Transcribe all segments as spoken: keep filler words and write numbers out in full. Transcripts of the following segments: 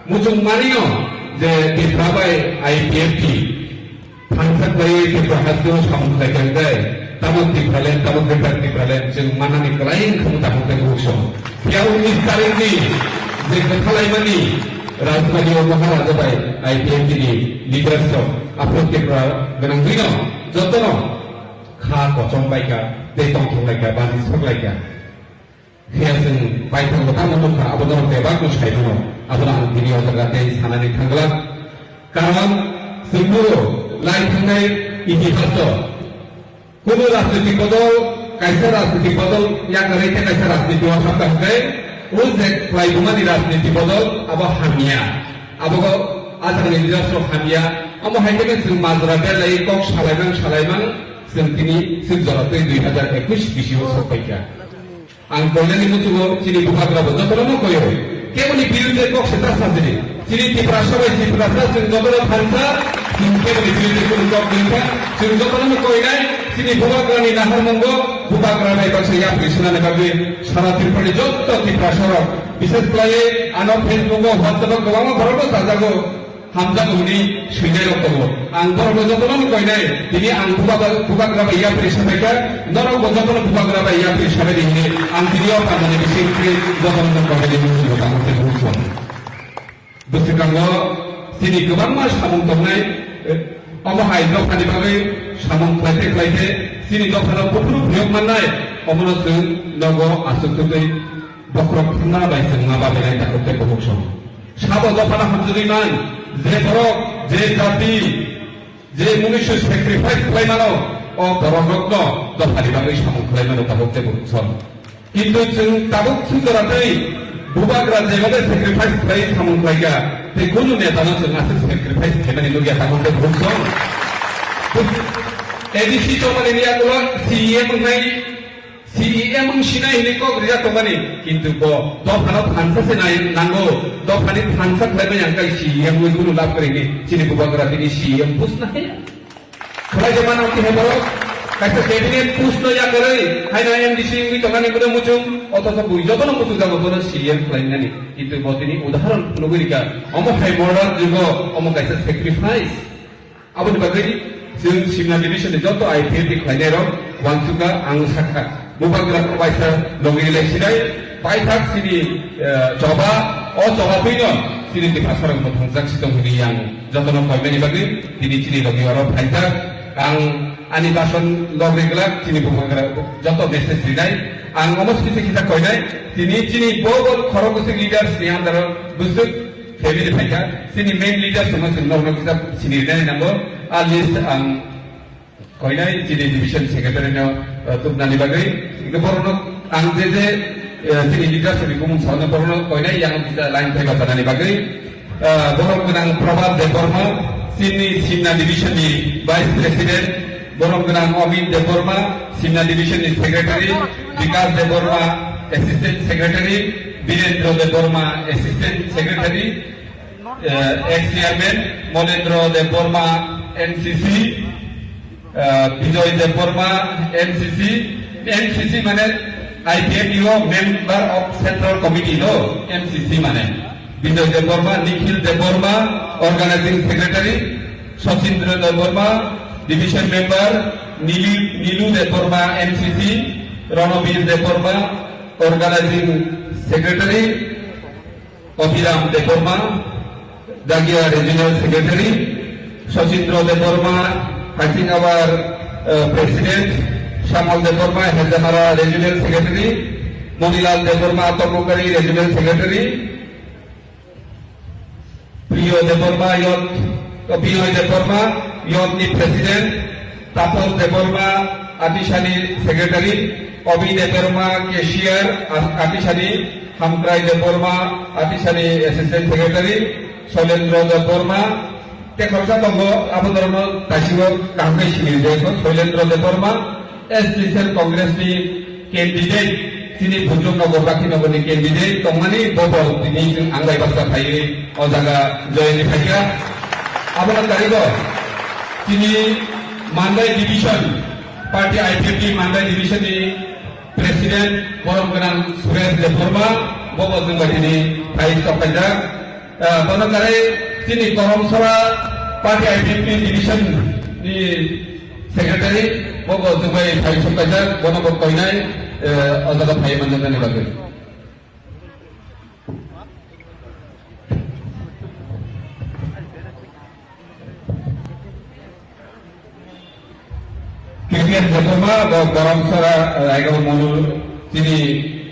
Muchung manino je Tipra bai I P F T thansa khlaiwi Tipra hasteo samung khlai kha hwnkhe, tamo Tipraland, tamo Greater Tipraland chwng manani kwlai wngkha, tamo tei buksong. Phiya unis tarikni je kwthalaimani Rajbari o Maharaja bai I P F T ni leaders rok aphuru Tipra gwnangwino jotono kha kochom bai kha, tei tongthok lai kha, baji sok lai kha. Phiya chwng baithang bo tamo nukha, abo norok bebak no sai mano, abono ang tini o jaga tei sanani thang glak. Karon chwng bo lai thangnai itihas o kunu rajnitik bodol, kaisa rajnitik bodol yakarwi tei kaisa rajniti o hapkha hwnkhe, o je khlaibumani rajniti bodol abo hamya, abo o jagani leaders rok hamya, omo hai khe chwng majra belai kok salaimang salaimang chwng tini swk jora twi dui hazar ekush bisi o sok paikha. Ang koinani muchungo chini bubagra bo jotono no koyo. Keboni birudhe kok se ta sajini. Chini Tiprasa bai Tiprasa chwng jotono thansa, chwng keboni birudhe kunu kok gwnang kha. Chwng jotono no koinai, chini bubagrani naharmungo bubagra bai baksa yapri swnani bagwi sara Tripurani jotto Tiprasa rok, bishes khlaiwi ano Facebook o, WhatsApp o kwbangma borok no chajago. Hamjak hwnwi swinai rok tongo. Ang borok no jotono no koinai, tini ang bubagra, bubagra bai yapri sabaikha, norok bo jotono bubagra bai yapri sabai di hwnwi ang tini o pharmani bising khe jotono no koinai ni muchungo tamo khe buchung. Bwswkango chini kwbangma samung tongnai, eh, omo hai dophani bagwi samung khlaite khlaite chini dophano buphuru phiyok mannai, omono chwng nogo aswk twi bokhorok thumna bai chwng ma babilai takhuk tei bukhuk song. Sabo dophano hamjagwi man, je borok, je jati, je munisu sacrifice khlai mano, o borok rokno dophani bagwi samung khlai mano tabuk tei bukhuk song. Kintu chwng tabuk sujora tei bubagra jebade sacrifice khlai samung khlaikha, tei kunu netano chwng aswk sacrifice khlaimani nukya tabuk tei bukhuk song. A D C chongmani ni yagulo C E M wngnai, C E M wng sinai hwnwi kok rijak tongmani, kintu bo dophano thansa se nai nango, dophani thansa khlaibai ang kai C E M wngwi kunu lab kwrwi hwnwi chini bubagra tini C E M post nahaya. Khlai de mano khe borok kaisa cabinet post no yakarwi haino M D C wngwi tongmani bono muchung, othocho bui jotono muchung jago bono C E M khlainani, kintu bo tini udaharon phunugwi rikha, omo hai modern jugo, omo kaisa sacrifice. Aboni bagwi chwng Simna division ni joto I P F T khlainai rok uansukha, ang sakha. Bubagra waisa logi lai sinai, paithak chini, eh, choba, o choba twino chini Tiprasa rok mwthangjak si tong hwnwi ang jotono koimani bagwi tini chini logi oro phaijak. Ang ani bason logri glak chini bubagra joto message rinai. Ang omo sise kisa koinai, tini chini bo bo khorok bwswk leaders ni under o bwswk family phaikha, chini main leaders wngkha, chwng norokno kisa sini rinani nango. A list ang koinai chini division secretary no, uh, tubnani bagwi. Hingke borokno ang je je, uh, chini leaders ni bumung saono borokno koinai yang kisa line phai bachanani bagwi. Uh, borok gwnang Prabhat Debbarma, chini Simna division ni vice president, borok gwnang Amit Debbarma, Simna division ni secretary, Bikas Debbarma, assistant secretary, Birendra Debbarma, assistant secretary, eh, ex chairman Monendra Debbarma, M C C, eh, Bijoy Debbarma, M C C, M C C mane I P F T o member of central committee no M C C mane. Bijoy Debbarma, Nikhil Debbarma, organizing secretary, Sachindra Debbarma, division member, Nilu, Nilu Debbarma, M C C, Ranabir Debbarma, organizing secretary, Abhiram Debbarma, Dagia Regional Secretary, Sachindra Debbarma, Hasing Awar, uh, President, Shamal Debbarma, Hezamara Regional Secretary, Monilal Debbarma, Tomokari Regional Secretary, Priyo Debbarma, Youth, Priyo Debbarma, Youth ni President, Tapos Debbarma, Atisani Secretary, Obi Debbarma, Cashier, At-, Atisani, Hamkrai Debbarma, Atisani Assistant Secretary, Soilendra Debbarma, tei khoroksa tongo, abo norokno taisingo kaham khe sini rijak, Soilendra Debbarma, S T Cell Congress ni candidate, chini Bhujong Nagar, Bakhi Nagar ni candidate tongmani, bobo tini chwng ang bai basa phaiwi o jaga join ni phaikha. Abono karigo chini Mandai division, party I P F T Mandai division ni president, borom gwnang Suresh Debbarma, bobo chwng bai tini phai sok khaijak. Ah, bono kwrwi chini Koromsora Party I P F T division ni secretary, bo bo chubai phai sok kaijak, bono bo koinai, eh, o jaga phai manjaknani bagwi. K P N Debbarma, bo Koromsora, eh, Raigaw Monol, chini,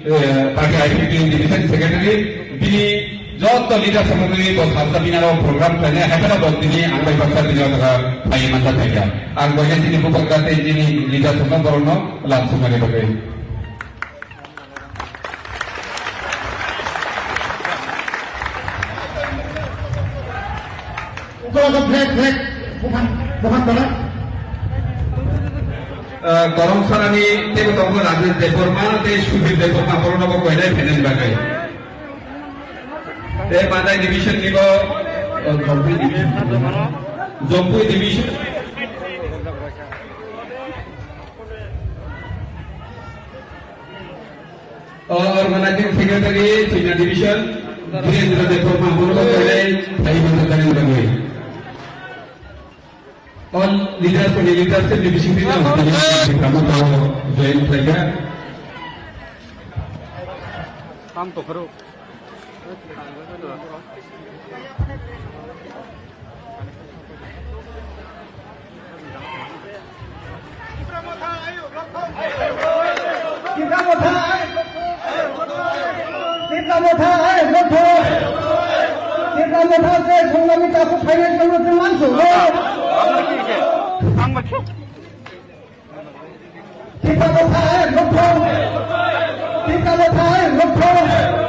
eh, party I P P division secretary, bini joto leader samani bo salsa binaro program khlainai, haikhe bo tini ang bai baksa tini o jaga phai manjak khaikha. Ang boina chini bubagra tei chini leader samani borokno lam sumani bagwi. Ukulok flag, flag. Bukan, bukan bola. Eh, Koromsora ni tebo tongo Rajesh Debbarma, tei Sudhir Debbarma, borokno bo koinai phainani bagwi. Tei Madai division ni bo, eh, Jompui division. Jompui division. O organizing secretary, China division, Dhirendra Debbarma, bono koinai phai manjaknani bagwi. All leaders, leadership ni bisingtwi no, tini Debbarma join khlaikha. Tam tokhoro. Tipra Motha, ai, Tipra Motha, ai, Motha. Tipra Motha, je Songnami takhuk phainai, Songnami mansu. Ang bakhe. Tipra Motha, ai, Motha. Tipra Motha, ai, Motha.